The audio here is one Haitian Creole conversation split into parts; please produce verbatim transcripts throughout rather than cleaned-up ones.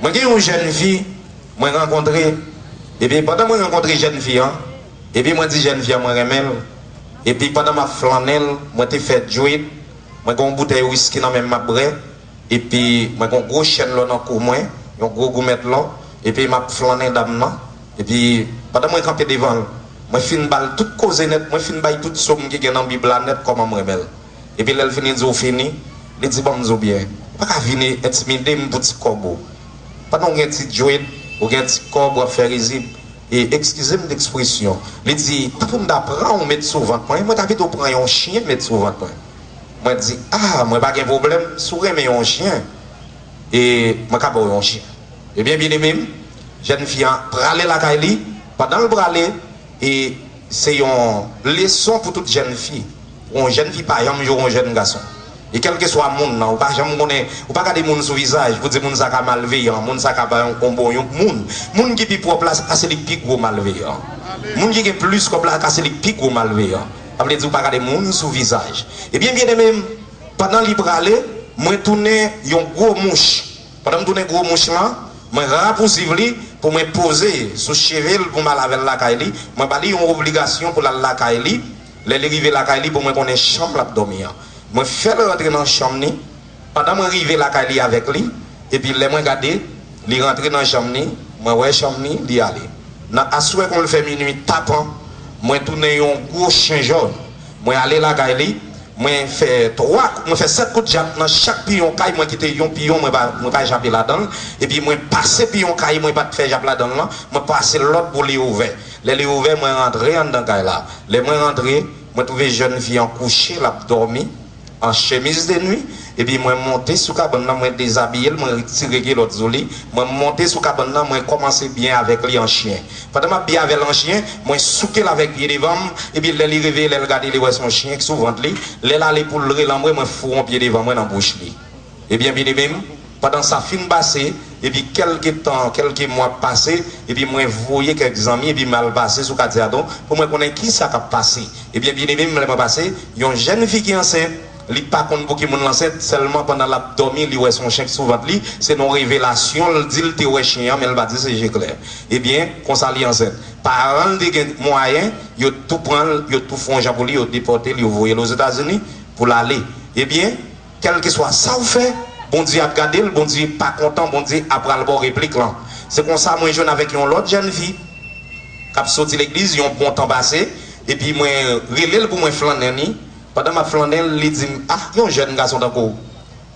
Mwen gen yon jèn fi mwen rankontre, epi pandan mwen rankontre jèn fi an, epi mwen di jèn fi an mwen renmen l, epi pandan m ap flannen l, mwen te fè djwit, mwen gen yon boutèy wiski nan men m m ap bwè, epi mwen gen yon gwo chèn lò nan kou mwen, yon gwo goumèt lò, epi m ap flannen dam nan, epi pandan mwen kanpe devan l, mwen fin ba l tout koze nèt, mwen fin bay tout so m ki gen nan Bib la nèt kòman m renmen l. Epi lè l fini di w fini, li di, "Ban m di w byen, ou pa ka vin entimide m pou ti kòb ou. Pandan w gen ti djwit, ou gen ti kòb, w ap fè rizib. E, eskize m dekspresyon." Li di, "Tanpri m ta pran w met sou vant mwen, mwen ta pito pran yon chyen met sou vant mwen." Mwen di, "A, mwen pa gen pwoblèm, si w renmen yon chyen, e mwen ka ba w yon chyen." Ebyen, byeneme m, jèn fi an prale lakay li. Pandan l prale, e se yon leson pou tout jèn fi. Yon jèn fi pa janm jwe yon jèn gason. E kèlkeswa moun nan, ou pa janm konnen, ou pa gade moun sou vizaj pou di moun sa ka malveyan, moun sa ka pa yon, yon bon yon moun. Moun ki pi pwòp la, se li k pi gwo malveyan. Moun ki gen plis kòb la, se li k pi gwo malveyan. Sa vle di ou pa gade moun sou vizaj. Ebyen, byeneme m, pandan li prale, mwen tounen yon gwo mouch. Pandan m tounen gwo mouch lan, mwen rapousiv li pou mwen poze sou cheve l pou m al avè l lakay li. Mwen ba li yon obligasyon pou l al lakay li. Lè li rive lakay li, pou mwen konnen chanm l ap dòmi an. Mwen fè l rantre nan chanm ni. Pandan mwen rive lakay li avèk li, epi lè mwen gade, li rantre nan chanm ni, mwen wè chanm ni, li ale. Nan aswè kon l fè minui tapan, mwen tounen yon gwo chen jòn. Mwen ale lakay li, mwen fè twa, mwen fè sèt kout jab nan chak piyon kay, mwen kite yon piyon, mwen pa, mwen pa jape ladan l. Epi mwen pase piyon kay mwen pa t fè jab ladan l lan, mwen pase lòt pou li ouvè. Lè li ouvè, mwen rantre anndan kay la. Lè mwen rantre, mwen twouve jèn fi an kouche, l ap dòmi, an chemiz de nwi, epi mwen monte sou kabann nan, mwen dezabiye l, mwen retire kilòt sou li, mwen monte sou kabann nan, mwen kòmanse byen avèk li an chen. Pandan m ap byen avè l an chen, mwen souke l avèk pye devan m, epi lè li reveye, lè l gade, li wè se yon chen ki sou vant li. Lè l ale pou l relanbre, mwen foure yon pye devan mwen nan bouch li. Ebyen, byeneme m, pandan sa fin pase, epi kèlke tan, kèlke mwa pase, epi mwen voye kèk zanmi, epi m al pase sou katye a tou, pou mwen konnen kisa k ap pase. Ebyen, byeneme m, lè mwen pase, yon jèn fi ki ansent, li pa konn pou ki moun l ansent, sèlman pandan l ap dòmi, li wè se yon chen ki sou vant li, se nan yon revelasyon, l di l te wè chen an, men l pa di se je klè. Ebyen, konsa li ansent. Paran l te gen mwayen, yo tou pran l, yo tou fè yon jan pou li, yo depòte l, yo voye l Ozetazini pou l ale. Ebyen, kèlkeswa sa w fè, Bondye ap gade l, Bondye pa kontan, Bondye ap pral ba w replik lan. Se konsa mwen jwenn avèk yon lòt jèn fi k ap soti legliz, yon bon tan pase, epi mwen rele l pou mwen flannen li. Pandan m ap flannen l, li di m, "Ah, yon jèn gason tankou w.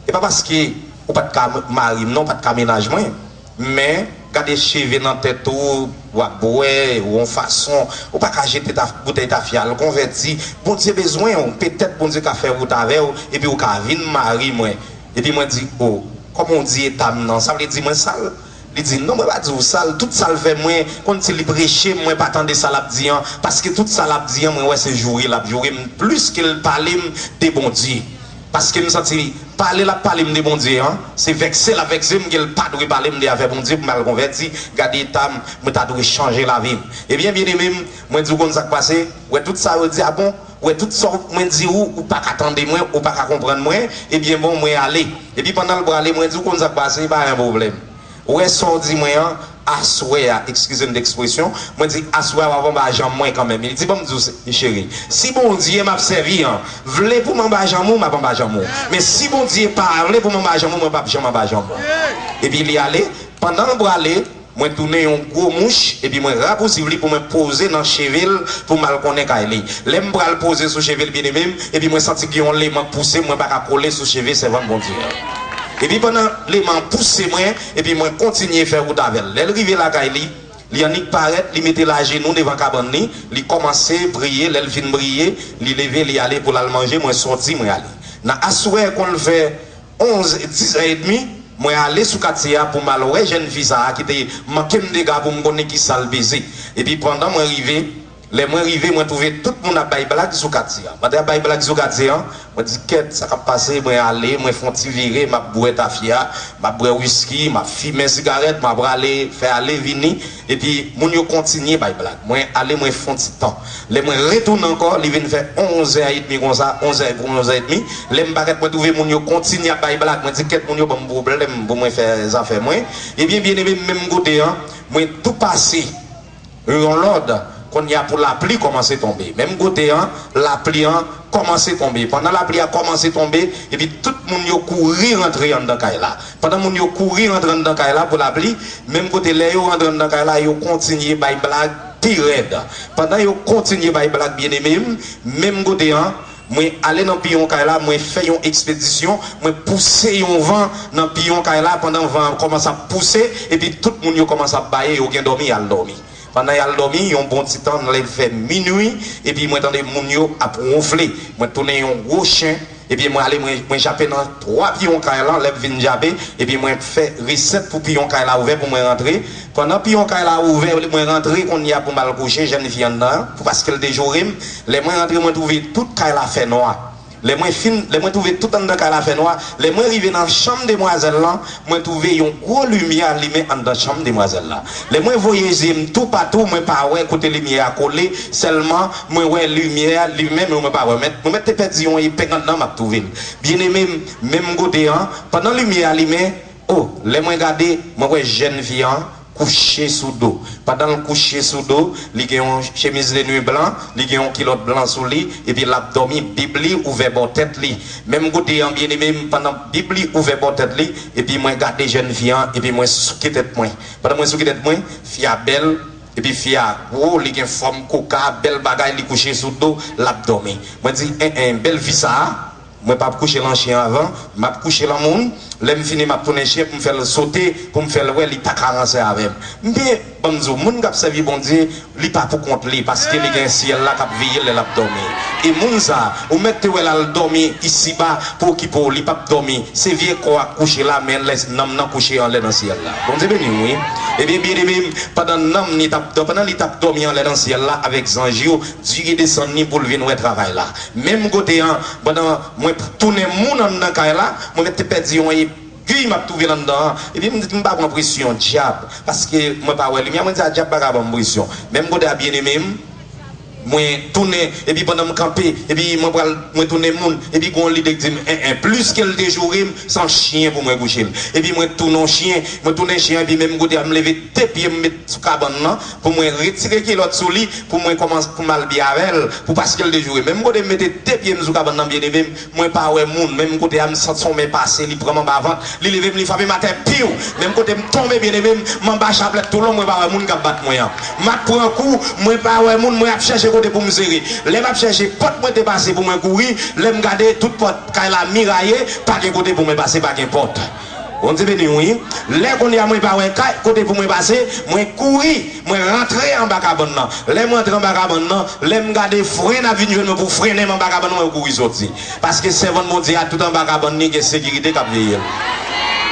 E pa paske ou pa t ka mari m non, ou pa t ka mennaj mwen. Men, gade cheve nan tèt ou, w ap bwè, ou yon fason, ou pa ka jete ta, boutèy tafya al konvèti. Bondye bezwen w, petèt Bondye ka fè wout avè w, epi ou ka vin mari mwen." Epi mwen di, "O, kòman w di eta m nan? Sa vle di mwen sal?" Li di, "Non, mwen pa di w sal, tout sa l fè mwen, kòmsi li preche m, mwen pa tande sa l ap di an, paske tout sa l ap di an, mwen wè se joure l ap joure m, plis ke l pale m de Bondye." Paske m santi pale l ap pale m de Bondye an, se vèkse l ap vèkse m ke l pa dwe pale m de afè Bondye pou m al konvèti, gade eta m, mwen ta dwe chanje lavi m. Ebyen, byeneme m, mwen di w konn sa k pase, wè tout sa yo di a bon, wè tout sa mwen di ou, ou pa ka tande mwen, ou pa ka konprann mwen, ebyen bon, mwen ale. Epi pandan l prale, mwen di w konn sa k pase, pa gen pwoblèm. Ou wè sa w di mwen an, aswè a, eskize m dekspresyon, mwen di aswè a w ap anba janm mwen kanmenm. Li di, "Ban m di w, cheri, si Bondye m ap sèvi an vle pou m anba janm ou, m ap anba janm ou. Men si Bondye pa vle pou m anba janm ou, mwen p ap janm anba janm ou." Epi li ale, pandan l prale, mwen tounen yon gwo mouch, epi mwen rapousiv li pou mwen poze nan cheve l pou m al konnen kay li. Lè m pral poze sou cheve l, byeneme m, epi mwen santi gen yon leman k pouse m, mwen pa ka kole sou cheve sèvant Bondye an. Epi pandan leman an pouse mwen, epi mwen kontinye fè wout avè l. Lè l rive lakay li, li annik parèt, li mete l ajenou devan kabann li, li kòmanse priye, lè l fin priye, li leve, li ale pou l al manje, mwen sòti, mwen ale. Nan aswè, kon l fè onz, dis è edmi, mwen ale sou katye a pou m al wè jèn fi sa a ki te manke m dega pou m konnen kisa l peze. Epi pandan mwen rive, Lè mwen rive, mwen twouve tout moun ap bay blag sou katye a. Pandan y ap bay blag sou katye a, mwen di, "Kèt, sa k ap pase?" Mwen ale, mwen fè yon ti vire, m ap bwè tafya, m ap bwè wiski, m ap fimen sigarèt, m ap rale, fè ale vini. Epi, moun yo kontinye bay blag. Mwen ale, mwen fè yon ti tan. Lè mwen retounen ankò, li vin fè onzè edmi konsa, onzè, onzè edmi. Lè m parèt, mwen twouve moun yo kontinye ap bay blag. Mwen di, "Kèt, moun yo ban m pwoblèm pou mwen fè zafè mwen." Ebyen, byeneme m, menm kote an, mwen tou pase yon lòd, kounye a pou lapli kòmanse tonbe. Menm kote an, lapli an kòmanse tonbe. Pandan lapli a kòmanse tonbe, epi tout moun yo kouri rantre anndan kay la. Pandan moun yo kouri rantre anndan kay la pou lapli, menm kote lè yo rantre anndan kay la, yo kontinye bay blag pi rèd. Pandan yo kontinye bay blag, byeneme m, menm kote an, mwen ale nan piyon kay la, mwen fè yon ekspedisyon, mwen pouse yon van nan piyon kay la, pandan van an kòmanse ap pouse, epi tout moun yo kòmanse ap baye, yo gen dòmi, y al dòmi. Pandan y al dòmi, yon bon ti tan, lè l fè minui, epi mwen tande moun yo ap wonfle. Mwen tounen yon gwo chen, epi mwen ale, mwen, mwen jape nan twa piyon kay la, lè m vin jape, epi mwen fè resèt pou piyon kay la ouvè pou mwen rantre. Pandan piyon kay la ouvè, mwen rantre kounye a pou m al kouche, jèn fi anndan an, pou paske l te joure m. Lè mwen rantre, mwen twouve tout kay la fè nwa. Lè mwen fin, lè mwen twouve tout anndan kay la fè nwa, lè mwen rive nan chanm demwazèl lan, mwen twouve yon gwo limyè limen anndan chanm demwazèl la. Lè mwen voye zye m toupatou, mwen pa wè kote limyè a kole, sèlman mwen wè limyè a limen, men mwen pa wè. Mwen mèt, mwen mèt te pèdi yon epeng anndan, m ap twouve l. Byeneme m, menm kote an, pandan limyè a limen, o, lè mwen gade, mwen wè jèn fi an kouche sou do. Pandan l kouche sou do, li gen yon chemiz de nuit blan, li gen yon kilòt blan sou li, epi l ap dòmi, Bib li ouvè bò tèt li. Menm kote an, byeneme m, pandan Bib li ouvè bò tèt li, epi mwen gade jèn fi an, epi mwen souke tèt mwen. Pandan mwen souke tèt mwen, fi a bèl, epi fi a gwo, li gen fòm koka, bèl bagay, li kouche sou do, l ap dòmi. Mwen di, en, en, bèl fi sa a, mwen p ap kouche l an chen avan, m ap kouche l an moun. Lè m fini, m ap tounen chen pou m fè l sote, pou m fè l wè li pa ka ranse avè m. Men, ban m di w, moun k ap sèvi Bondye, li pa pou kont li, paske li gen syèl la k ap veye l lè l ap dòmi. E moun sa a, ou mèt te wè l al dòmi isiba pou okipe w, li p ap dòmi. Se vye kò a k kouche la, men lè nanm nan kouche anlè nan syèl la. Bondye beni w, wi. Ebyen, byeneme m, pandan nanm li t ap dò-, pandan li t ap dòmi anlè nan syèl la avèk zanj yo, Dye desann li pou l vin wè travay la. Menm kote an, pandan mwen tounen moun anndan kay la, mwen mèt te pèdi yon epi m ap twouve l anndan an. Epi m di, "M pa pran presyon dyab, paske mwen pa wè limyè." Mwen di, "A, dyab pa ka ban m presyon." Menm kote a, byeneme m, mwen tounen, epi pandan m kanpe, epi mwen pral, mwen tounen moun, epi gon lide k di m, "En, en, plis ke l te joure m, se yon chen pou mwen kouche m." Epi mwen tounen yon chen, mwen tounen chen, epi menm kote a, m leve de pye m met sou kabann nan, pou mwen retire kilòt sou li, pou mwen kòmanse, pou m al byen avè l, pou paske l te joure. Menm kote m mete de pye m sou kabann nan, byeneme m, mwen pa wè moun. Menm kote a, m santi yon men pase, li pran m anba vant, li leve m, li frape m atè, piw! Menm kote m tonbe, byeneme m, m anba chaplèt tou lon, mwen pa wè moun k ap bat mwen an. M ap pran kou, mwen pa wè moun, mwen ap chèche kote pou m sere. Lè m ap chèche pòt mwen te pase pou mwen kouri, lè m gade, tout pòt kay la miraye, pa gen kote pou mwen pase, pa gen pòt. Bondye beni w, wi. Lè kounye a mwen pa wè kay, kote pou mwen pase, mwen kouri, mwen rantre anba kabann nan. Lè mwen rantre anba kabann nan, lè m gade fren ap vin jwenn mwen pou frennen m anba kabann nan, mwen kouri soti. Paske sèvant Bondye a tout anba kabann li gen sekirite k ap veye l.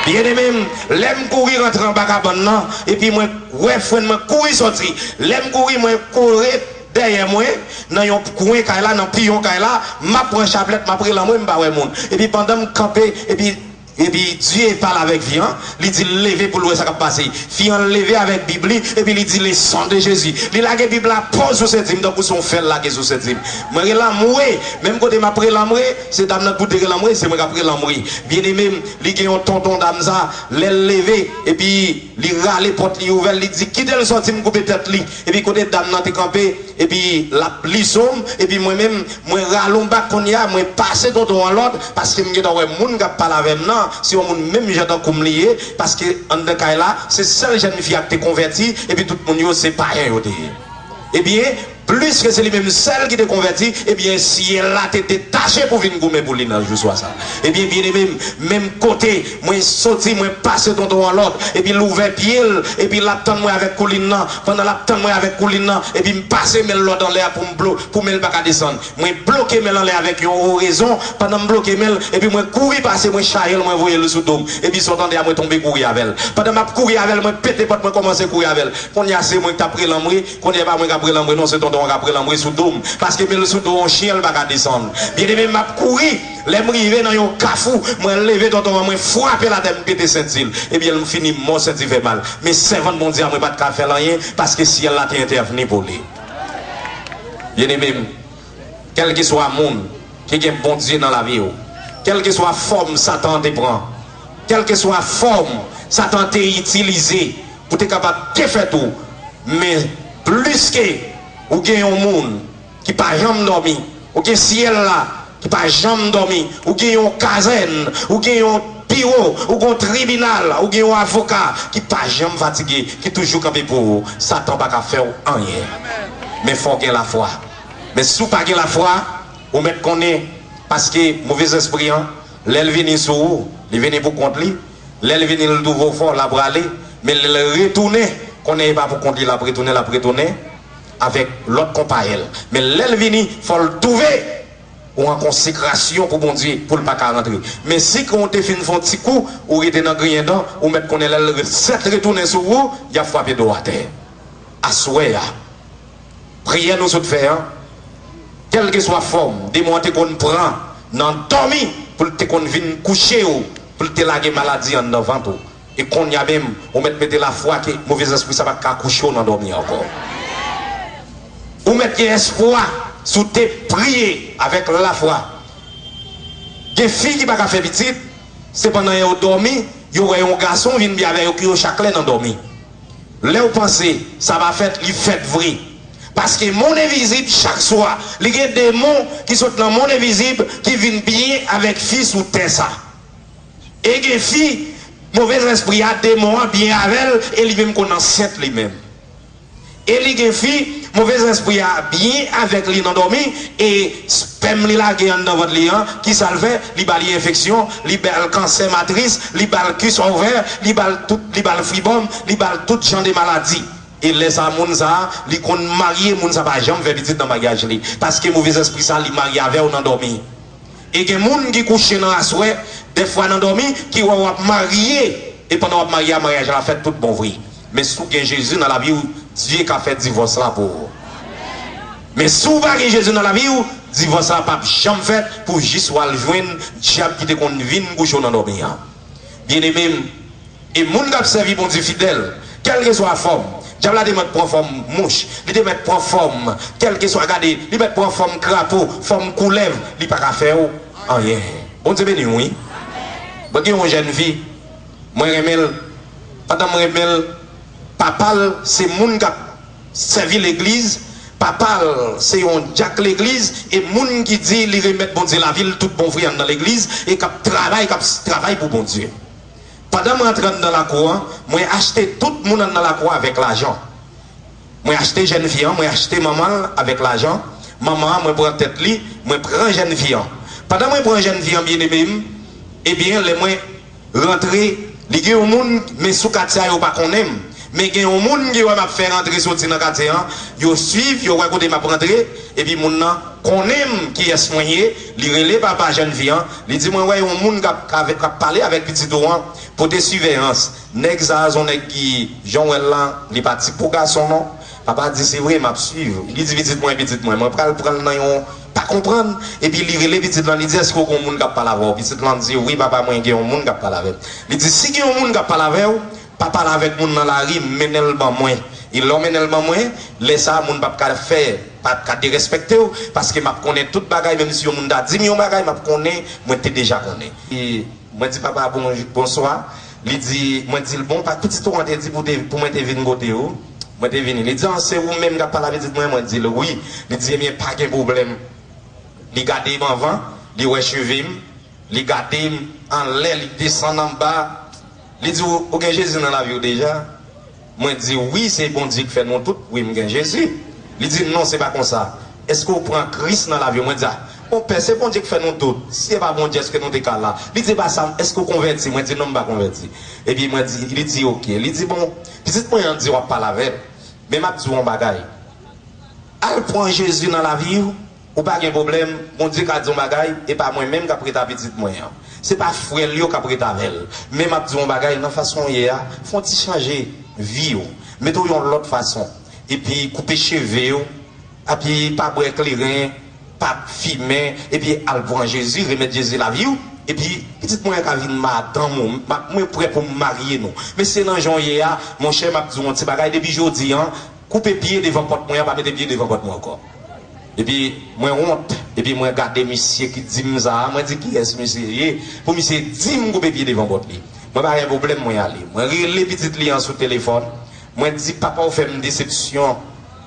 Byeneme m, lè m kouri rantre anba kabann nan, epi mwen wè fren mwen kouri soti. Lè m kouri, mwen kore dèyè mwen, nan yon kwen kay la, nan piyon kay la, m ap pran chaplèt, m ap rele anmwe, m pa wè moun. Epi pandan m kanpe, epi Epi Dye pale avèk fi an, li di l leve pou l wè sa k ap pase. Fi an leve avèk Bib li, epi li di, "Le sang de Jésus." Li lage Bib la, poz sou senti m, tankou se yon fè l lage sou senti m. Mwen rele anmwe, menm kote m ap rele anmwe, se dam nan k pou te rele anmwe, se mwen k ap rele anmwe. Byeneme m, li gen yon tonton dam sa, lè l leve, epi li rale pòt li ouvè, li di, "Kite l sòti, m koupe tèt li." Epi kote dam nan te kanpe, epi l ap liso m, epi mwen menm, mwen rale yon bak kounye a, mwen pase tonton an lòd, paske m gentan wè moun k ap pale avè m nan, se yon moun menm jan tankou m li ye, paske anndan kay la, se sèl jèn fi a k te konvèti, epi tout moun yo se payen yo te ye. Ebyen, pliske se li menm sèl ki te konvèti, ebyen, syèl la te detache pou vin goumen pou li nan jou swa sa. Ebyen, byeneme m, menm kote, mwen soti, mwen pase tonton an lòd, epi l ouvè pye l, epi l ap tann mwen avèk koulin nan. Pandan l ap tann mwen avèk koulin nan, epi m pase men l lòd anlè a pou m blo-, pou men l pa ka desann. Mwen bloke men l anlè avèk yon orezon. Pandan m bloke men l, epi mwen kouri pase, mwen chaje l, mwen voye l sou do m. Epi sa w tande a, mwen tonbe kouri avè l. Pandan m ap kouri avè l, mwen pete pòt, mwen kòmanse kouri avè l. Kounye a, se mwen k t ap rele anmwe, kounye a, e pa mwen k ap rele anmwe non, se tonton Tonton an k ap rele anmwe sou do m, paske men l sou do yon chen, l pa ka desann. Byeneme, m ap kouri. Lè m rive nan yon kafou, mwen leve tonton an, mwen frape l atè, m pete senti l. Ebyen, l fini mò, senti fè mal. Men sèvant Bondye a, mwen pa t ka fè l anyen, paske syèl la te entèvni pou li. Byeneme m, kèlkeswa moun ki gen Bondye nan lavi w, kèlkeswa fòm Satan an te pran, kèlkeswa fòm Satan te itilize pou te kapab defèt ou, men plis ke ou gen yon moun ki pa janm dòmi, ou gen syèl la ki pa janm dòmi, ou gen yon kazèn, ou gen yon biwo, ou gen yon tribinal, ou gen yon avoka ki pa janm fatige, ki toujou kanpe pou ou, Satan pa ka fè w anyen. Men fò w gen lafwa. Men si w pa gen lafwa, ou mèt konnen, paske movèzespri an, lè l vini sou ou, li vini pou kont li. Lè l vini, l twouve w fò, l ap rale. Men lè l retounen, konnen e pa pou kont li l ap retounen, l ap retounen avèk lòt konpayèl. Men lè l vini, fò l twouve ou an konsekrasyon pou Bondye, pou l pa ka rantre. Men si ke w te fin fè yon ti kou, ou rete nan griyen dan, ou mèt konnen lè l re-, sèt retounen sou ou, y ap frape do w atè. Aswè a, priyè nou sot fè an, kèlkeswa fòm demon an te konn pran nan dòmi, pou l te konn vin kouche w, pou l te lage maladi anndan vant ou. E kounye a menm, ou mèt mete lafwa ke movèzespri sa pa ka kouche w nan dòmi ankò. Ou mèt gen espwa si w te priye avèk lafwa. Gen fi ki pa ka fè pitit, sepandan yo dòmi, yo wè yon gason vin byen avè yo, ki yo chak lè nan dòmi. Lè w panse sa pa fèt, li fèt vre. Paske monn envizib, chak swa, li gen demon ki sot nan monn envizib ki vin byen avèk fi sou tè sa. E gen fi, movèzespri a, demon an byen avè l, e li menm konn ansent li menm. E li gen fi, movèzespri a byen avèk li nan dòmi, e spèm li lage anndan vant li an, kisa l fè? Li ba li enfeksyon, li ba l kansè matris, li ba l kis ovè, li ba l tout, li ba l fibòm, li ba l tout jan de maladi. E lè sa, moun sa, li konn marye, moun sa pa janm fè pitit nan maryaj li. Paske movèzespri sa, li marye avè w nan dòmi. E gen moun ki kouche nan aswè, dèfwa nan dòmi, ki wè w ap marye, e pandan w ap marye a, maryaj la fèt tout bon vre. Men si w gen Jezi nan lavi w, Dye ka fè divòs la pou ou. Men si w pa gen Jezi nan lavi w, divòs la p ap janm fèt pou jis w al jwenn dyab ki te konn vin kouche w nan dòmi an. Byeneme m, e moun k ap sèvi Bondye fidèl, kèlkeswa fòm, dyab la te mèt pran fòm mouch, li te mèt pran fòm, kèlkeswa, gade, li mèt pran fòm krapo, fòm koulèv, li pa ka fè w anyen. Bondye beni w, wi. Mwen gen yon jèn fi, mwen renmen l. Pandan m renmen l, papa l se moun k ap sèvi legliz, papa l se yon dyak legliz, e moun ki di li remèt Bondye lavi l tout bon vre anndan legliz, e k ap travay, k ap s-, travay pou Bondye. Pandan mwen antre anndan lakou an, mwen achte tout moun anndan lakou an avèk lajan. Mwen achte jèn fi an, mwen achte manman l avèk lajan. Manman an, mwen pran tèt li, mwen pran jèn fi an. Pandan mwen pran jèn fi an, byeneme m, ebyen, lè mwen rantre, li gen yon moun, men sou katye a yo pa konnen m. Men gen yon moun ki wè m ap fè rantre soti nan katye an, yo swiv, yo wè kote m ap rantre, epi moun nan konnen m kiyès mwen ye, li rele papa jèn fi an, li di mwen wè yon moun k ap, k ap, k ap pale avèk pitit ou an, pote siveyans. Nèg sa a se yon nèg ki, jan w wè l la, li pa tip pou gason non. Papa di se vre, m ap swiv. Li di pitit mwen, pitit mwen, mwen pral pran l nan yon pa konprann. Epi li rele pitit lan, li di èske w gen yon moun k ap pale avè w? Pitit lan di wi papa mwen gen yon moun k ap pale avè m. Li di si gen yon moun k ap pale avè w, pa pale avèk moun nan lari, mennen l ban mwen. E lè w mennen l ban mwen, lè sa a moun p ap ka fè, p ap ka derespekte w, paske m ap konnen tout bagay, menm si yon moun ta di m yon bagay, m ap konnen, mwen te deja konnen. E mwen di papa bon, bonswa, li di, mwen di l bon, pa pitit ou an te di pou te, pou mwen te vin kote ou, mwen te vini. Li di an se ou menm k ap pale a pitit mwen, mwen di l wi. Li di ebyen pa gen pwoblèm. Li gade m anvan, li wè cheve m, li gade m anlè, li desann anba. Li di ou, ou gen Jezi nan lavi w deja? Mwen di wi, se Bondye k fè nou tout, wi m gen Jezi. Li di non, se pa konsa. Èske w pran Kris nan lavi w? Mwen di a, bon pè, se Bondye k fè nou tout. Si se pa Bondye, èske nou te ka la? Li di e pa sa, èske w konvèti? Mwen di non, m pa konvèti. Epi mwen di, li di oke. Li di bon, pitit mwen an di w ap pale avè l. Men m ap di w yon bagay. Al pran Jezi nan lavi w, ou pa gen pwoblèm, Bondye ka di yon bagay, e pa mwen menm k ap ret a pitit mwen an. Se pa frè l yo k ap ret avè l. Men m ap di w yon bagay, nan fason w ye a, fè yon ti chanje vi w. Mete w yon lòt fason. Epi koupe cheve w, Epi pa bwè kleren, pa fimen, epi al pran Jezi, remèt Jezi lavi w. Epi pitit mwen ka vin madanm ou, m ap, mwen prè pou m marye nou. Men se nan jan w ye a, monchè, m ap di w yon ti bagay, depi jodi a, koupe pye devan pòt mwen an, pa mete pye devan pòt mwen ankò. Epi mwen wont, epi mwen gade misye ki di m sa a, mwen di kiyès misye ye, pou misye di m koupe pye devan pòt li. Mwen pa gen pwoblèm, mwen ale. Mwen rele pitit li an sou telefòn, mwen di papa w fè m desepsyon.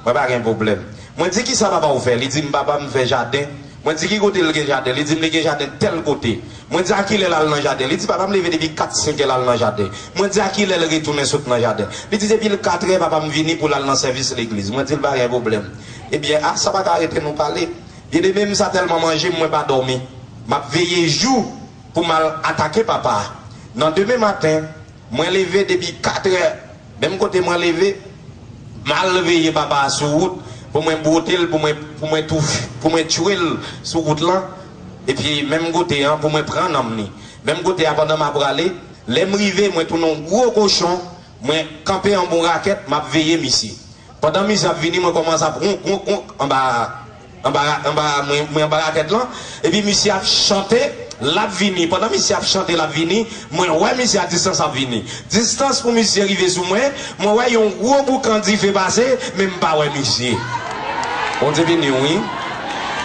Mwen pa gen pwoblèm. Mwen di kisa papa w fè? Li di m papa m fè jaden. Mwen di ki kote l gen jaden? Li di m li gen jaden tèl kote. Mwen di a kilè l al nan jaden? Li di papa m leve depi kat senk è l al nan jaden. Mwen di a kilè l retounen sot nan jaden? Li di depi l kat è papa m vini pou l al nan sèvis legliz. Mwen di l pa gen pwoblèm. Ebyen, a sa pa ka rete nou pale. Byeneme m sa tèlman manje m, mwen pa dòmi. M ap veye jou pou m al atake papa a. Nan demen maten, mwen leve depi kat è, menm kote mwen leve, m al veye papa a sou wout pou mwen bwote l, pou mwen, pou mwen tou, pou mwen tchwe l sou wout lan. Epi menm kote an, pou mwen pran nanm li. Menm kote a, pandan m ap prale, lè m rive, mwen tounen yon gwo kochon, mwen kanpe anba yon rakèt, m ap veye misye. Pandan misye ap vini, mwen kòmanse ap wonk, wonk, wonk anba, anba, anba, mwen, mwen anba rakèt lan. Epi misye ap chante, l ap vini. Pandan misye ap chante, l ap vini, mwen wè misye a distans ap vini. Distans pou misye rive sou mwen, mwen wè yon gwo boukan dife pase, men m pa wè misye. Bondye beni w, wi.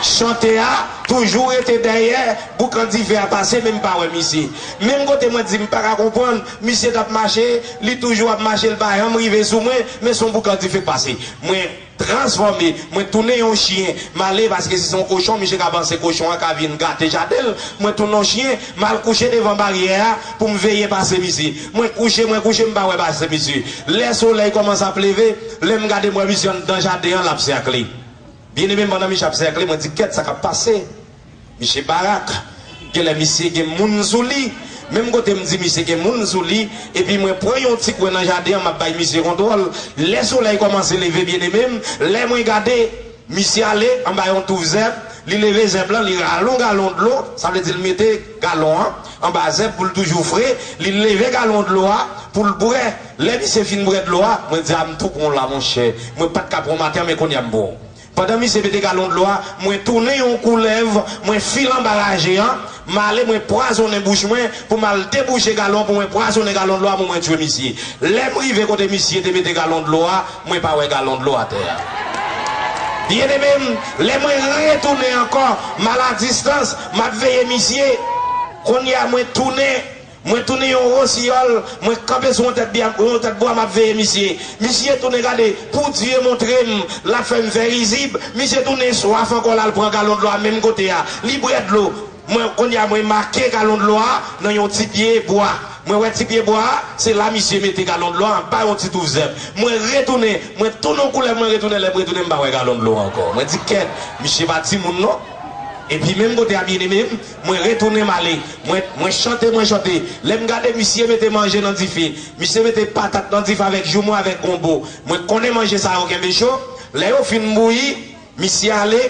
Chante a toujou rete dèyè, boukan dife a pase, men m pa wè misye. Menm kote mwen di m pa ka konprann, misye t ap mache, li toujou ap mache, l pa janm rive sou mwen, men se yon boukan dife k pase. Mwen transfòme, mwen tounen yon chen, m ale paske si se yon kochon, misye ka panse kochon an ka vin gate jaden l, mwen tounen yon chen, m al kouche devan baryè a pou m veye pase misye. Mwen kouche, mwen kouche, m pa wè pase misye. Lè solèy kòmanse ap leve, lè m gade m wè misye anndan jaden an, l ap sèkle. Byeneme m, pandan misye ap sèkle, mwen di kèt sa k ap pase. Misye barak. Genlè misye gen moun sou li. Menm kote m di misye gen moun sou li, epi mwen pran yon ti kwen nan jaden an, m ap bay misye kontwòl. Lè solèy kòmanse leve, byeneme m, lè mwen gade, misye ale anba yon touf zèb, li leve zèb lan, li rale yon galon dlo, sa vle di l mete galon an anba zèb pou l toujou fre, li leve galon dlo a pou l bwè. Lè misye fin bwè dlo a, mwen di a m tou pran w la, monchè. Mwen pa t ka pran w maten an, men kounye a m pran w. Pandan misye mete galon dlo a, mwen tounen yon koulèv, mwen file anba raje an, m ale mwen pwazonnen bouch mwen pou m al debouche galon, pou mwen pwazonnen galon dlo a pou mwen tchwe misye. Lè m rive kote misye te mete galon dlo a, mwen pa wè galon dlo atè a. Byeneme m, lè mwen retounen ankò, m al a distans, m ap veye misye. Kounye a mwen tounen, mwen tounen yon wosiyòl, mwen kanpe sou yon tèt bwa, yon tèt bwa, m ap veye misye. Misye tounen gade, pou Dye montre m, l ap fè m fè rizib. Misye tounen swaf ankò, l al pran galon dlo a menm kote a. Li bwè dlo. Mwen, kounye a, mwen make galon dlo a nan yon ti pye bwa. Mwen wè ti pye bwa a, se la misye mete galon dlo a, anba yon ti touf zèb. Mwen retounen, mwen tounen yon koulèv, mwen retounen, lè m retounen, m pa wè galon dlo a ankò. Mwen di, kèt, misye pa timoun non. Epi menm kote a, byeneme m, mwen retounen m ale. Mwen, mwen chante, mwen chante. Lè m gade, misye mete manje nan dife. Misye mete patat nan dife avèk joumou, avèk gonbo. Mwen konnen manje sa yo kenbe cho. Lè yo fin bouyi, misye ale,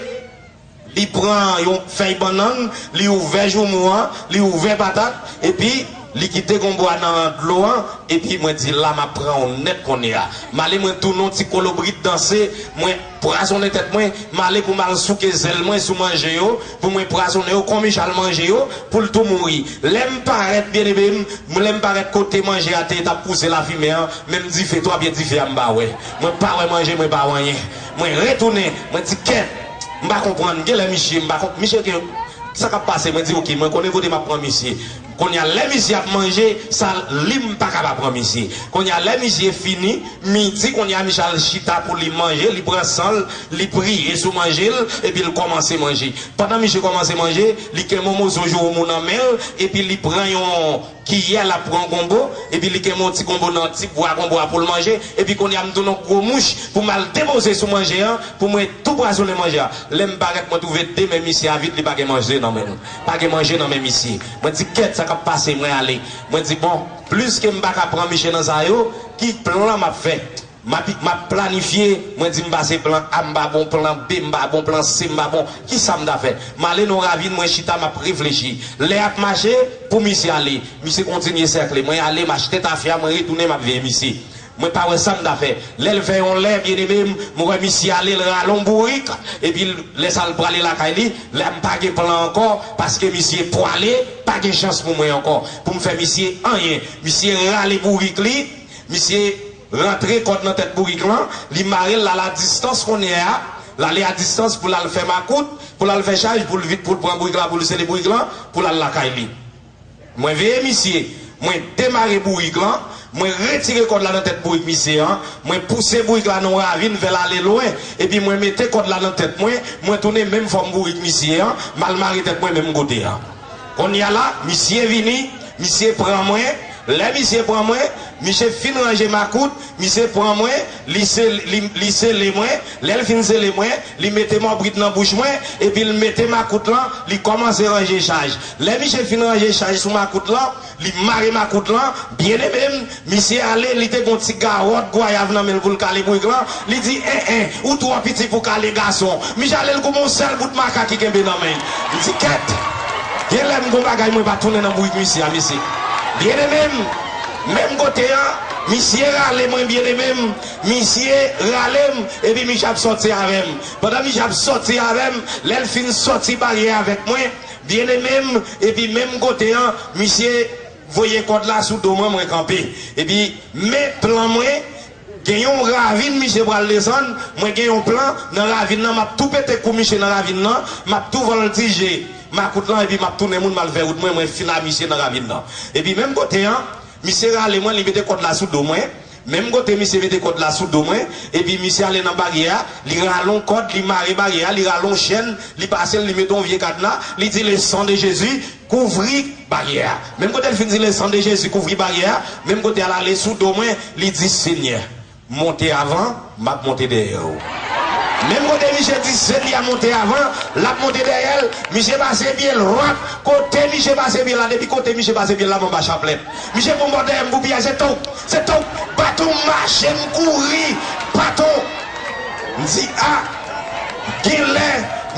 li pran yon fèy bannann, li ouvè joumou an, li ouvè patat, epi li kite gonbo a nan dlo an, epi mwen di, la m ap pran w nèt kounye a. M ale mwen tounen yon ti kolobrit danse, mwen pwazonnen tèt mwen, m ale pou m al souke zèl mwen sou manje yo, pou mwen pwazonnen yo, kon Michal manje yo, pou l tou mouri. Lè m parèt, byeneme m, lè m parèt kote manje a te ye t ap pouse lafimen an, menm dife, twa pye dife a m pa wè. Mwen pa wè manje, mwen pa wè anyen. Mwen retounen, mwen di, kèt, m pa konprann, genlè misye, m pa konp-, misye gen, sa k ap pase, mwen di, oke, mwen konnen kote m ap pran misye. Kounye a, lè misye ap manje, sa li m pa ka pa pran misye. Kounye a, lè misye fini, midi, kounye a, misye al chita pou li manje, li pran san l, li priye sou manje l, epi l kòmanse manje. Pandan misye kòmanse manje, li kenbe yon moso joumou nan men l, epi li pran yon kiyè, l ap pran gonbo, epi li kenbe yon ti gonbo nan ti bwa gonbo a pou l manje, epi kounye a, m tounen yon gwo mouch pou m al depoze sou manje an, pou mwen tou pwazonnen manje a. Lè m parèt, mwen twouve de men misye a vid, li pa gen manje nan men l. Pa gen manje nan men misye. Mwen di, kèt, sa k ap pase, mwen ale. Mwen di, bon, pliske m pa ka pran misye nan sa yo, ki plan m ap fè? M ap, m ap planifye, mwen di m pase plan A, m pa bon, plan B, m pa bon, plan C, m pa bon. Kisa m ta fè? M ale nan yon ravin, mwen chita, m ap reflechi. Lè y ap mache, pou misye ale. Misye kontinye sèkle. Mwen ale, m achte tafya, mwen retounen, m ap veye misye. Mwen pa wè sa m ta fè. Lè l fè yon lè, byeneme m, mwen wè misye ale, l rale yon bourik, epi l- lè sa l prale lakay li, la m pa gen plan ankò, paske misye pwale, pa gen chans pou mwen ankò, pou m fè misye anyen. Misye rale bourik li, misye rantre kòd nan tèt bourik lan, li mare l, l al a distans kounye a, l ale a distans pou l al fè makout, pou l al fè chaj, pou l vit, pou l pran bourik la, pou l sele bourik lan, pou l al lakay li. Mwen veye misye, mwen demare bourik lan, mwen retire kòd la nan tèt bourik misye an, mwen pouse bourik la nan yon ravin, fè l ale lwen, epi mwen mete kòd la nan tèt mwen, mwen tounen menm fòm bourik misye an, m al mare tèt mwen menm kote a. Kounye a la, misye vini, misye pran mwen, lè misye pran mwen, misye fin ranje makout, misye pran mwen, li sel- li- li sele mwen, lè l fin sele mwen, li mete mòbrit nan bouch mwen, epi l mete makout lan, li kòmanse ranje chaj. Lè misye fin ranje chaj sou makout lan, li mare makout lan, byeneme m, misye ale, li te gen yon ti gawòt gwayav nan men l pou l kale bourik lan, li di, en, en, ou twò piti pou kale gason. Misye ale, l koupe yon sèl bout maka ki kenbe nan men l. Li di, kèt! Genlè m gon bagay mwen pa tounen nan bourik misye a, mesye. Byeneme m, menm kote an, misye rale mwen, byeneme m, misye rale m, epi misye ap sòti avè m. Pandan misye ap sòti avè m, lè l fin sòti baryè avèk mwen, byeneme m, epi menm kote an, misye voye kòd la sou do mwen, mwen kanpe. Epi men plan mwen, gen yon ravin misye pral desann, mwen gen yon plan nan ravin nan, m ap tou pete kou misye nan ravin nan, m ap tou vòltije makout lan, epi m ap tounen moun, m al fè wout mwen, mwen fin a misye nan ravin nan. Epi menm kote an, misye rale mwen, li mete kòd la sou do mwen, menm kote misye mete kòd la sou do mwen, epi misye ale nan baryè a, li rale yon kòd, li mare baryè a, li rale yon chèn, li pase l, li mete yon vye kadna, li di, le sang de Jésus, kouvri baryè a. Menm kote l fin di, le sang de Jésus, kouvri baryè a, menm kote a l ale sou do mwen, li di, Senyè, monte avan, m ap monte dèyè w. Menm kote misye di, Senyè, monte avan, l ap monte dèyè l, misye pase pye l, wap, kote misye pase pye l la, depi kote misye pase pye l la, m anba chaplèt. Misye pran m bò dèyè m pou piyay, se tou, se tou, baton, mache m kouri, baton. M di, a, genlè,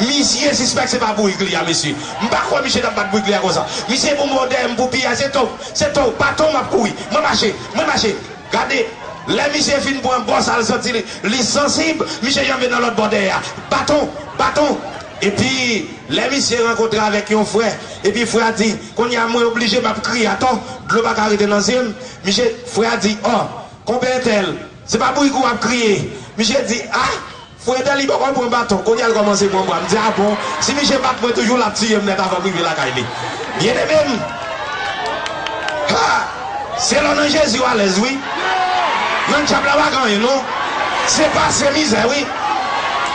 misye sispèk se pa bourik li a, mesye. M pa kwè misye t ap bat bourik li a konsa. Misye pran m bò dèyè m pou piyay, se tou, se tou, baton, m ap kouri, mwen mache, mwen mache. Gade, lè misye fin pran bò sa, l santi li, li sansib, misye janbe nan lòt bò dèyè a. Baton, baton. Epi, lè misye rankontre avèk yon frè, epi frè a di, kounye a mwen oblije m ap kriye atò, dlo pa ka rete nan zye m. Misye, frè a di, ò, konpè entèl, se pa bourik ou ap kriye. Misye di, a, frè entèl li poko pran baton, kounye a l kòmanse pran bwa. M di, a bon, si misye bat mwen toujou, l ap tiye m nèt avan m rive lakay li. Byeneme m, ha! Se lè w nan Jezi w alèz, wi. Nan dyab la pa gen anyen, non. Se pase mizè, wi.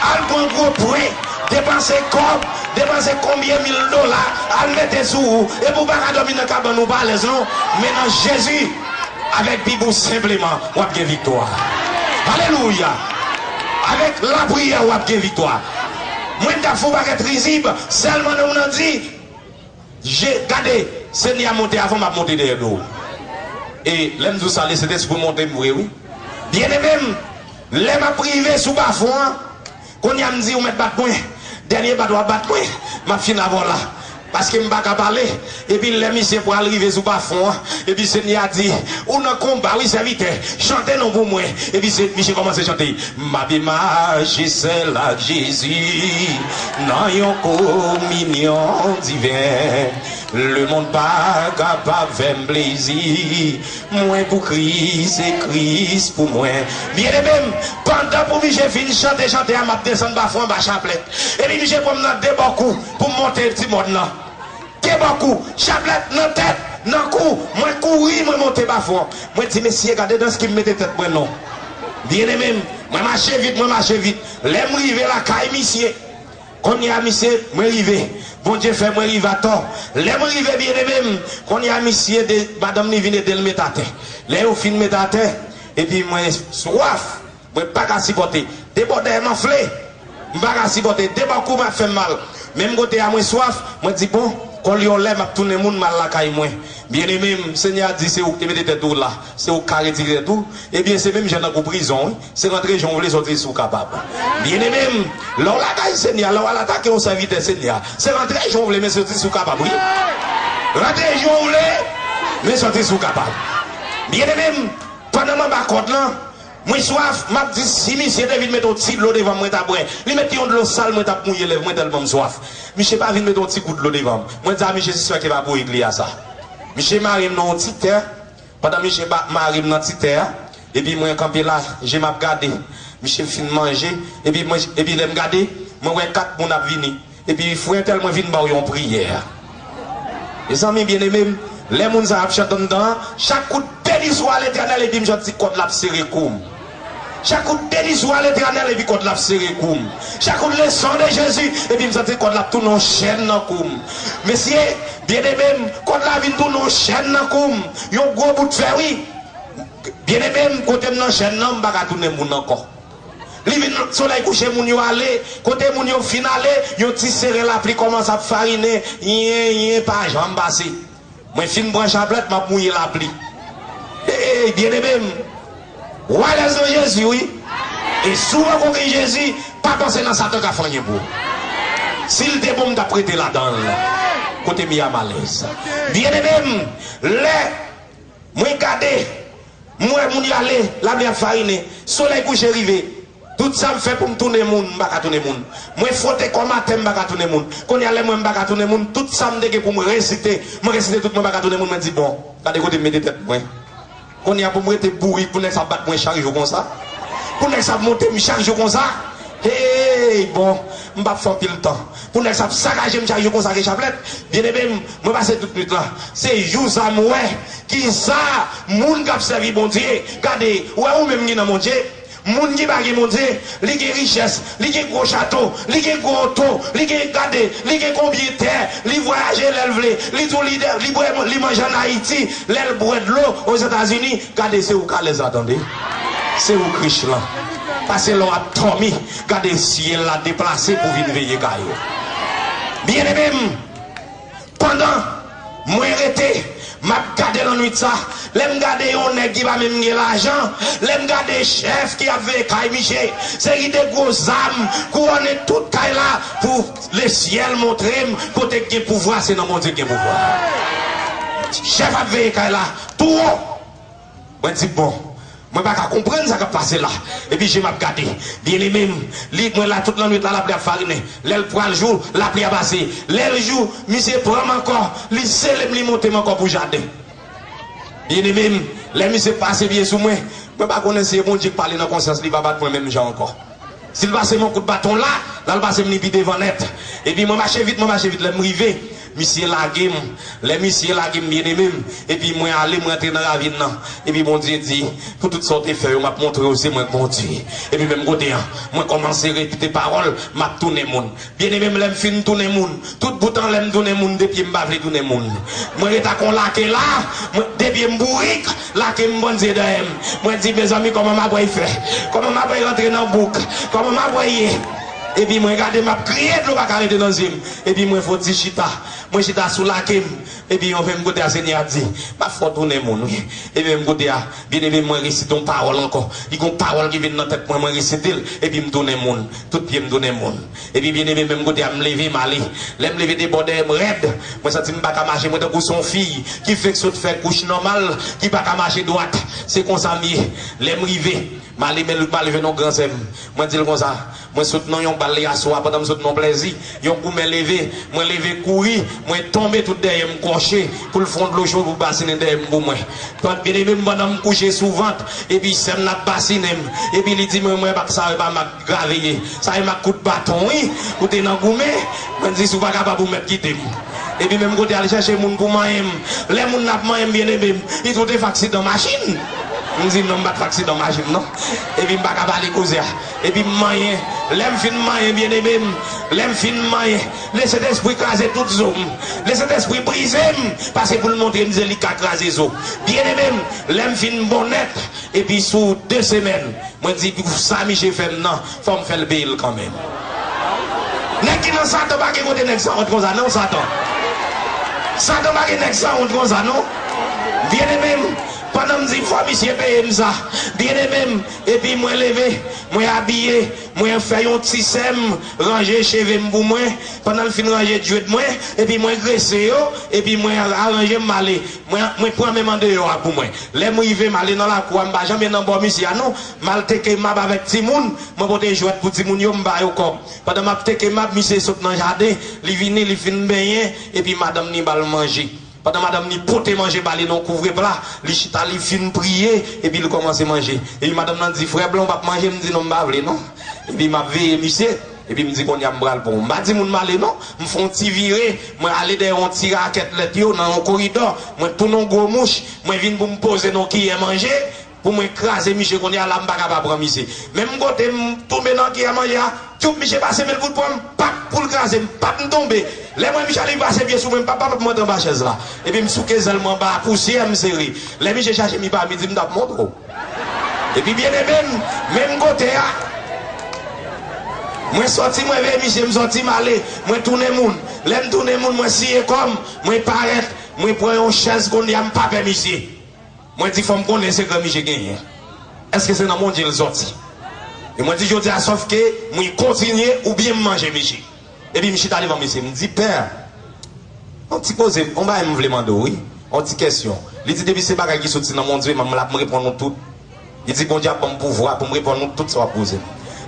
Al pran gwo pre, depanse kòb, depanse konbyen mil dola, al mete sou ou, epi w pa ka dòmi nan kabann ou, pa alèz, non. Men nan Jezi, avèk Bib ou senpleman, w ap gen viktwa. Alelouya! Avèk lapriyè, w ap gen viktwa. Mwen t ap fè yon pakèt rizib, sèlman nan moun nan di, Je, gade, Senyè a monte avan, m ap monte dèyè do. E lè m di w sa, Lesentespri monte m vre, wi. Byeneme m, lè m ap rive sou bafon an, kounye a m di, ou mèt bat mwen. Dènye bat w ap bat mwen, m ap fin avè w la. Paske m pa ka pale. Epi lè misye pral rive sou bafon an, epi Senyè a di, ou nan konba, wi, sèvitè. Chante non pou mwen. Epi se, misye kòmanse chante. M ap mache sèl ak Jezi nan yon kominyon diven. Lemonn pa kapab fè m plezi. Mwen pou Kris e Kris pou mwen. Byeneme m, pandan pou misye fin chante chante a, m ap desann bafon anba chaplèt. Epi misye pran m nan de bò kou pou m monte ti mòn nan. De bò kou, chaplèt nan tèt, nan kou, mwen kouri, mwen monte bafon. Mwen di, mesye, gade dans ki m mete tèt mwen non. Byeneme m, mwen mache vit, mwen mache vit. Lè m rive lakay misye, kounye a misye, mwen rive. Bondye fè mwen rive atò. Lè mwen rive, byeneme m, kounye a misye, de, madanm li vin ede l met atè. Lè yo fin met atè, epi mwen swaf. Mwen pa ka sipòte. De bò dèyè m anfle. M pa ka sipòte. De bò kou m ap fè m mal. Menm kote a mwen swaf, mwen di, bon, kòl yon lè m ap tounen moun, m al lakay mwen. Byeneme m, Senyè a di, se ou ki te mete tèt ou la. Se ou k ka retire tèt ou. Ebyen, se menm jan tankou prizon, wi. Se rantre jan w vle, sòti si w kapab. Byeneme m, lè w lakay Senyè a, lè w al atake yon sèvitè Senyè a, se rantre jan w vle, men sòti si w kapab, wi. Rantre jan w vle, men sòti si w kapab. Byeneme m, Pandan m anba kòd lan, mwen swaf, m ap di si misye te vin mete yon ti dlo devan m, mwen ta bwè. Li mete yon dlo sal, mwen t ap mouye lèv mwen tèlman m swaf. Misye pa vin mete yon ti gout dlo devan m. Mwen di a misye se swè ke pa pou egli a sa. Misye mare m nan yon ti tè, pandan misye ba- mare m nan ti tè a, epi mwen kanpe la, je m ap gade. Misye fin manje, epi mwen, epi lè m gade, mwen wè kat moun ap vini. Epi frè entèl mwen vin ba w yon priyè. Mezanmi byeneme m, lè moun sa ap chante anndan an, chak kout beni swa Letènèl, epi m santi kòd la ap sere kou m. Chak kout beni swa Letènèl, epi kòd la ap sere kou m. Chak kout le sang de Jésus, epi m santi kòd la ap tounen yon chèn nan kou m. Mesye, byeneme m, kòd la vin tounen yon chèn nan kou m. Yon gwo bout fè, wi. Byeneme m, kote m nan chèn nan, m pa ka tounen moun ankò. Li vin solèy kouche, moun yo ale. Kote moun yo fin ale, yon ti seren lapli kòmanse ap farinen. Yen, yen, pa janm pase. Mwen fin pran chaplèt, m ap mouye lapli. Ey, byeneme m. W alèz nan Jezi, wi. E si w poko gen Jezi, pa panse nan Satan ka fè anyen pou ou. Si l te bon, m t ap rete ladan l. Kote m ye a, m alèz. Byeneme m, lè mwen gade, m wè moun yo ale, lapli ap farinen, solèy kouche rive. Tout sa m fè pou m tounen moun, m pa ka tounen moun. Mwen fwote kò m atè, m pa ka tounen moun. Kounye a, lè m wè m pa ka tounen moun, tout sa m te gen pou m resite, mwen resite tout, mwen pa ka tounen moun, mwen di, bon, gade kote m mete tèt mwen. Kounye a, pou m rete bourik, pou nèg sa ap bat mwen chak jou konsa, pou nèg sa ap monte m chak jou konsa, hey, bon, m p ap fè anpil tan. Pou nèg sa ap sakaje m chak jou konsa ke chaplèt, byeneme m, mwen pase tout nwit la. Se jou sa m wè kisa moun k ap sèvi Bondye. Gade, ou wè ou menm ki nan Bondye, moun ki pa gen Bondye, li gen richès, li gen gwo chato, li gen gwo oto, li gen, gade, li gen konbyen tè, li vwayaje lè l vle, li tou lidè, li bwè, li manje ann Ayiti, lè l bwè dlo Ozetazini, gade se ou k alèz la tande. Se ou k rich lan. Pase lè w ap dòmi, gade syèl la deplase pou vin veye kay ou. Byeneme m, pandan mwen rete, m ap gade lannwit sa, lè m gade yon nèg ki pa menm gen lajan, lè m gade chèf ki ap veye kay misye, seri de gwo zam, kouwone tout kay la, pou lesyèl montre m kote k gen pouvwa, se nan Bondye k gen pouvwa. Chèf ap veye kay la, tou wo. Mwen di, bon, mwen pa ka konprann sa k ap pase la. Epi je m ap gade. Byeneme m, li, mwen la tout lannwit la, lapli ap farinen. Lè l pral jou, lapli a pase. Lè l jou, misye pran m ankò, li sele m, li monte m ankò pou jaden. Byeneme m, lè misye pase pye sou mwen, mwen pa konnen si e Bondye k pale nan konsyans li, pa bat mwen menm jan ankò. Si l pase m yon kout baton la, l al pase m li pi devan nèt. Epi mwen mache vit, mwen mache vit, lè m rive, misye lage m. Lè misye lage m, byeneme m, epi mwen ale, mwen antre nan ravin nan. Epi Bondye di, pou tout sa w te fè yo, m ap montre w se mwen k Bondye. Epi menm kote a, mwen kòmanse repete pawòl, m ap tounen moun. Byeneme m, lè m fin tounen moun, tout bout anlè m tounen moun, de pye m pa vle tounen moun. Mwen ret ak yon lake la, mwen, de pye m bourik, lake m bann zye dèyè m. Mwen di, mezanmi, kòman m ap wè fè? Kòman m ap wè rantre nan bouk? Kòman m ap wè ye? Epi mwen gade, m ap kriye, dlo pa ka rete nan zye m. Epi mwen fè yon ti chita. Mwen chita sou lake m. Epi yon menm kote a, Senyè a di, m ap fè w tounen moun, wi. Epi menm kote a, byeneme, mwen resite yon pawòl ankò. Li gon pawòl ki vin nan tèt mwen, mwen resite l, epi m tounen moun. Tout pye m tounen moun. Epi byeneme, menm kote a, m leve, m ale. Lè m leve, de bò dèyè m rèd. Mwen santi m pa ka mache, mwen tankou se yon fi ki fenk sot fè kouch nòmal, ki pa ka mache dwat. Se konsa m ye. Lè m rive, m ale, men m ale jwenn yon gran sè m. Mwen di l konsa, mwen sot nan yon bal yè swa, pandan m sot nan yon plèzi, yon goumen leve, mwen leve kouri, mwen tonbe tout dèyè m kòche, pou l fè yon dlo cho pou basinen dèyè m pou mwen. Byeneme m, pandan m kouche sou vant, epi sè m nan ap basinen m, epi li di mwen, mwen pa sa, e pa m ak grave ye. Sa e m ak kout baton, wi. Ou te nan goumen, mwen di, si w pa kapab, ou mèt kite m. Epi menm kote a, l chèche moun pou manyen m. Lè moun nan ap manyen m, byeneme m, li tou te fè aksidan machin. M di, non, m pa t fè aksidan machin, non. Epi m pa ka pale koze a. Epi m manyen. Lè m fin manyen, byeneme m, lè m fin manyen, Lesentespri kraze tout zo m. Lesentespri brize m, pase pou l montre m se li k ka kraze zo. Byeneme m, lè m fin bon nèt, epi sou de semèn, mwen di, pou sa misye fè m nan, fò m fè l peye l kanmenm. Nèg ki nan Satan pa gen kote nèg sanwont konsa, non, Satan. Satan pa gen nèg sanwont konsa, non. Byeneme m, Madanm di, "Fò misye peye m sa." Byeneme m, epi mwen leve, mwen abiye, mwen fè yon ti sè m, ranje cheve m pou mwen. Pandan l fin ranje djwèt mwen, epi mwen grese yo, epi mwen aranje m, m ale. Mwen, mwen pran menm andeyò a pou mwen. Lè m rive, m ale nan lakou a, m pa janm nan bò misye a non. M al teke mab avèk timoun, mwen pote jwèt pou timoun yo, m ba yo kòb. Pandan m ap teke mab, misye sot nan jaden, li vini, li fin benyen, epi madanm ni ba l manje. Pandan madanm ni pote manje ba li nan kouvre pla, li chita, li fin priye, epi li kòmanse manje. Epi madanm nan di, "Frè Blan, ou p ap manje?" M di, "Non, m pa vle non." Epi m ap veye misye, epi m di, "Kounye a m pral pran w." M pa di moun m ale non, m fè yon ti vire, mwen ale dèyè yon ti rakèt lèt yo nan yon koridò, mwen tounen yon gwo mouch, mwen vin pou m poze nan yon kiyè manje, pou mwen kraze misye kounye a la, m pa ka pa pran misye. Menm kote m tonbe nan kiyè manje a, tchoup, misye pase men l pou l pran m, pap, pou l kraze m, pap, m tonbe. Lè m wè misye ale, li pase pye sou mwen, m pap, pap, m antre anba chèz la. Epi m souke zèl mwen anba a, pousyè, m sere. Lè misye chache m, li pa midi, m t ap montre w. Epi byeneme m, menm kote a, mwen sòti, mwen veye misye, m sòti, m ale, mwen tounen moun. Lè m tounen moun, mwen siye kò m, mwen parèt, mwen pran yon chèz kounye a, m pa pè misye. Mwen di, "Fò m konnen sekrè misye genyen. Èske se nan Bondye l sòti?" E mwen di, "Jodi a, sòf ke mwen kontinye oubyen m manje misye." Epi m chita devan misye, m di, "Pè, yon ti koze, yon bagay m vle mande w, wi. Yon ti kèsyon." Li di, "Depi se bagay ki soti nan Bondye, m la, m reponn ou tout." Li di, "Bondye ap ban m pouvwa pou m reponn ou tout sa w ap poze m."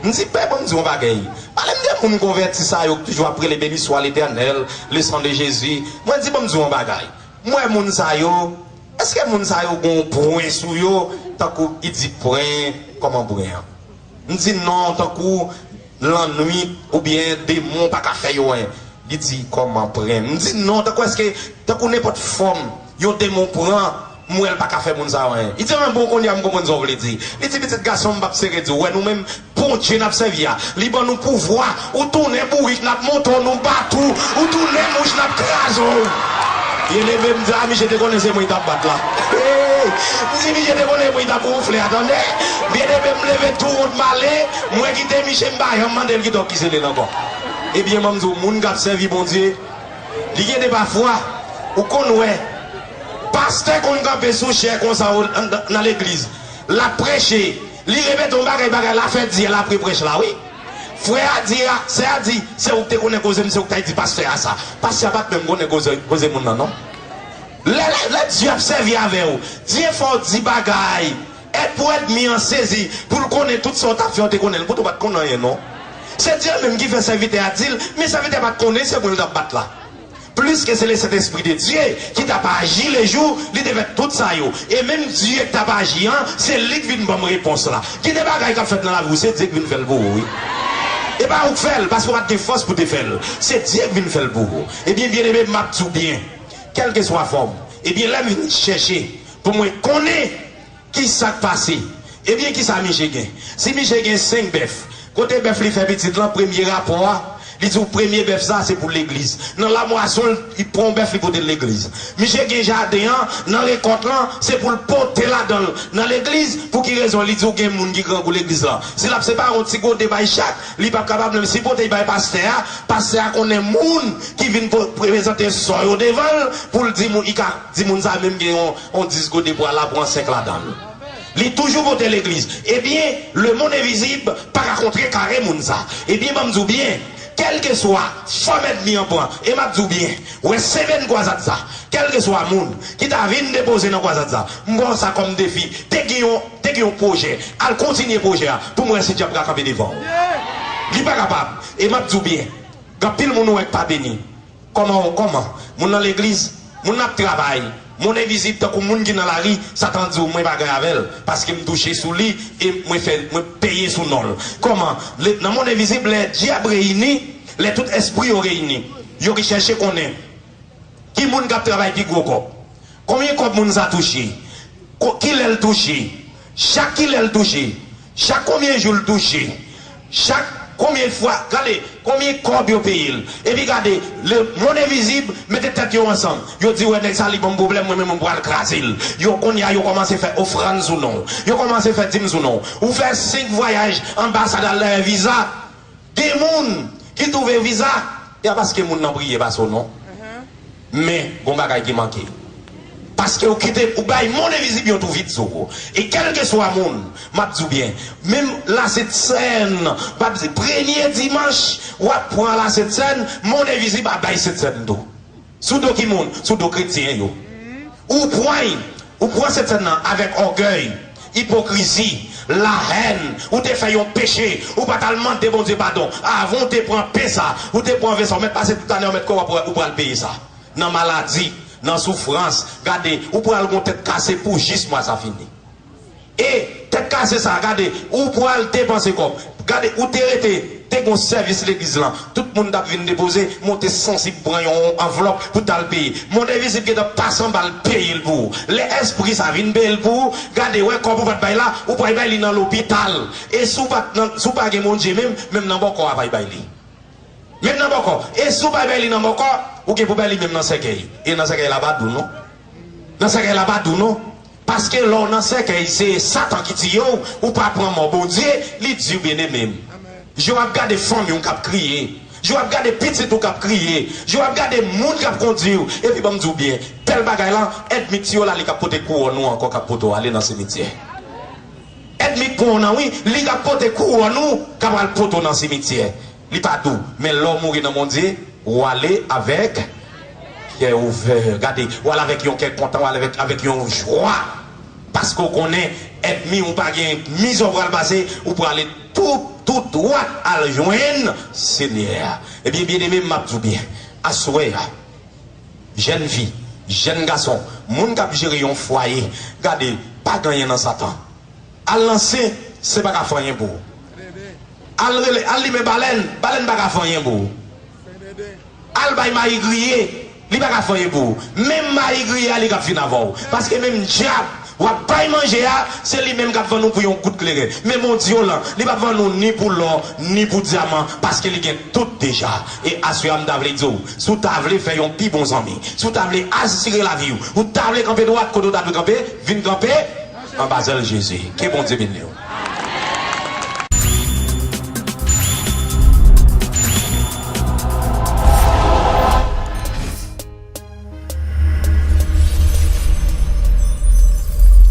M di, "Pè, ban m di w yon bagay. Pale m de moun konvèti sa yo ki toujou ap rele, 'Béni soit l'Éternel, le sang de Jésus.'" Mwen di, "Ban m di w yon bagay. M wè moun sa yo, èske moun sa yo gen yon pwen sou yo, tankou Idip pwen, kòman pwen an?" M di, "Non, tankou lannwit oubyen demon pa ka fè yo anyen." Li di, "Kòman pwen?" M di, "Non, tankou èske, tankou nenpòt fòm yon demon pran, m wè l pa ka fè moun sa yo anyen." Li di, "Anben bon, kounye a m konprann sa w vle di." Li di, "Pitit gason m, m p ap sere di w, wè nou menm, Bondye n ap sèvi a, li ban nou pouvwa, ou tounen bourik, n ap monte w, nou bat ou, ou tounen mouch, n ap kraze w." Byeneme m di, "A, misye te konnen se mwen li t ap bat la." Hey! M di, "Misye te konnen mwen li t ap wonfle a, tande." Byeneme m leve tou wont m ale, mwen kite misye, m pa janm mande l kidonk ki se li l ankò. Ebyen, ban m di w, moun k ap sèvi Bondye, li gen de pafwa, ou konn wè, pastè konn kanpe sou chè konsa o, nan, nan legliz. L ap preche, li repete yon bagay, bagay la fè di l apre prèch la, wi. Frè a di a, sè a di, "Se ou k te konnen koze m, se ou k t al di pastè a sa." Pastè a pa t menm konnen koze, koze moun nan, non. Lè, lè, lè Dye ap sèvi avè w, Dye fè w di bagay, èd pou ènmi an sezi, pou l konnen tout sa w t ap fè, w te konnen l, poutan w pa t konn anyen, non. Se Dye menm ki fè sèvitè a di l, men sèvitè a pa t konnen se mwen l t ap bat la. Pliske se le Sentespri de Dye ki t ap aji lejou li te fè tout sa yo. E menm Dye k t ap aji an, se li k vin ban m repons la. Gen de bagay k ap fèt nan lavi w, se Dye k vin fè l pou ou, wi. E pa ou k fè l, paske w pa t gen fòs pou te fè l. Se Dye k vin fè l pou ou. Ebyen, byeneme, m ap di w byen, kèlkeswa fòm, ebyen, lè m vin chèche pou mwen konnen ki sa k pase? Ebyen, ki sa misye gen? Si misye gen senk bèf, kote bèf li fè pitit lan, premye rapò a, li di w premye bèf sa, se pou legliz. Nan lamwason, li pran yon bèf, li pote l legliz. Misye gen jaden an, nan rekòt lan, se pou l pote ladan l nan legliz. Pou ki rezon? Li di w gen moun ki grangou legliz lan. Si l ap separe yon ti gode bay chak, li p ap kapab menm. Si pote l bay pastè a, pastè a konnen moun ki vin po-, prezante sò yo devan l, pou l di moun, li ka di moun sa menm gen yon yon dis gode pwa la, pran senk ladan l. Li toujou pote legliz. Ebyen, lemonn envizib pa ka kontrekare moun sa. Ebyen, ban m di w byen, kèlkeswa fòm ènmi an pran, e m ap di w byen, wè semèn kwazad sa, kèlkeswa moun ki ta vin depoze nan kwazad sa, m pran sa kòm defi. Te gen yon, te gen yon pwojè, al kontinye pwojè a, pou m wè si dyab ka kanpe devan w. Li pa kapab. E m ap di w byen, gen anpil moun ou wè k pa beni. Kòman, kòman? Moun nan legliz, moun n ap travay, moun envizib tankou moun ki nan lari, Satan di w, "Mwen pa gen avè l, paske m touche sou li e mwen fè, mwen peye sou non l." Kòman? Le, nan mond envizib, lè dyab reyini, lè tout espri yo reyini, yo ki chèche konnen ki moun k ap travay pi gwo kòb. Konbyen kòb moun sa touche? Ko-, kilè l touche? Chak kilè l touche? Chak konbyen jou l touche? Chak konbyen fwa? Gade, konbyen kòb yo peye l? Epi gade, lemonn envizib mete tèt yo ansanm. Yo di, "Wè, nèg sa, li ban m pwoblèm, mwen menm, mwen pral kraze l." Yo, kounye a, yo kòmanse fè ofrann sou non w. Yo kòmanse fè dim sou non w. Ou fè senk vwayaj anbasad al dèyè viza. Gen moun ki twouve viza, e a paske moun nan priye pase w non. Men, gon bagay ki manke. Paske ou kite, ou bay monn envizib yon twou vide sou ou. E kèlkeswa moun, m ap di w byen, menm Lasentsèn, m ap di, premye dimanch, w ap pran Lasentsèn, monn envizib ap bay Sentsèn tou. Sou do ki moun? Sou do kretyen yo. Ou pran, ou pran Sentsèn nan avèk ògèy, ipokrizi, lahèn, ou te fè yon peche, ou pa t al mande Bondye padon. Avan ou te pran pen sa, ou te pran ven sa, ou mèt pase tout ane, ou mèt kwè w ap, ou pral peye sa. Nan maladi, nan soufrans, gade, ou pral gon tèt kase pou jis mwa sa fini. E tèt kase sa, gade, ou pral depanse kòb. Gade, ou te rete, te gon sèvis legliz lan. Tout moun t ap vin depoze, monte sansib pran yon anvlòp pou t al peye. Monn envizib gentan pase anba l peye l pou ou. Lè èspri sa vin peye l pou ou, gade, wè kòb ou pa t bay la, ou pral bay li nan lopital. E si w pa t nan, si w pa gen Bondye menm, menm nan bòkò a pral bay li. Menm nan bòkò. E si w pa bay li nan bòkò, ou gen pou bay li menm nan sèkèy. E nan sèkèy la pa dou non. Nan sèkèy la pa dou non. Paske lè w nan sèkèy, se Satan ki tiye w, ou pa pran mò Bondye, li di w byeneme m. Je w ap gade fanmi w k ap kriye. Je w ap gade pitit ou k ap kriye. Je w ap gade moun k ap kondi w. Epi ban m di w byen, bèl bagay lan, ènmi tiye w la, li k ap pote kouwòn ou ankò, k ap pote w ale nan simityè. Ènmi k pran w nan wi, li k ap pote kouwòn ou, k ap al pote w nan simityè. Li pa dou, men lè w mouri nan Bondye, w ale avèk kè ouvè. Gade, w ale avèk yon kè kontan, w ale avèk, avèk yon jwa. Paske w konnen, ènmi w pa gen mizè w pral pase, ou prale tou, tou dwat al jwenn Senyè a. Ebyen, byeneme m, m ap di w byen, aswè a, jèn fi, jèn gason, moun k ap jere yon fwaye, gade, pa gen anyen nan Satan. Al nan sen, sen pa ka fè anyen pou ou. Al rele, al limen balèn, balèn pa ka fè anyen pou ou. Al bay mayi griye, li pa ka fè anyen pou ou. Menm mayi griye a, li k ap fin avè w. Paske menm dyab w ap bay manje a, se li menm k ap vann ou pou yon gout kleren. Men Bondye w lan, li p ap vann ou ni pou lò, ni pou dyaman, paske li gen tout deja. E aswè a, m ta vle di w, si w ta vle fè yon pi bon zanmi, si w ta vle asire lavi w, ou ta vle kanpe dwat kote w ta dwe kanpe, vin kanpe anba zèl Jezi. Ke Bondye beni w.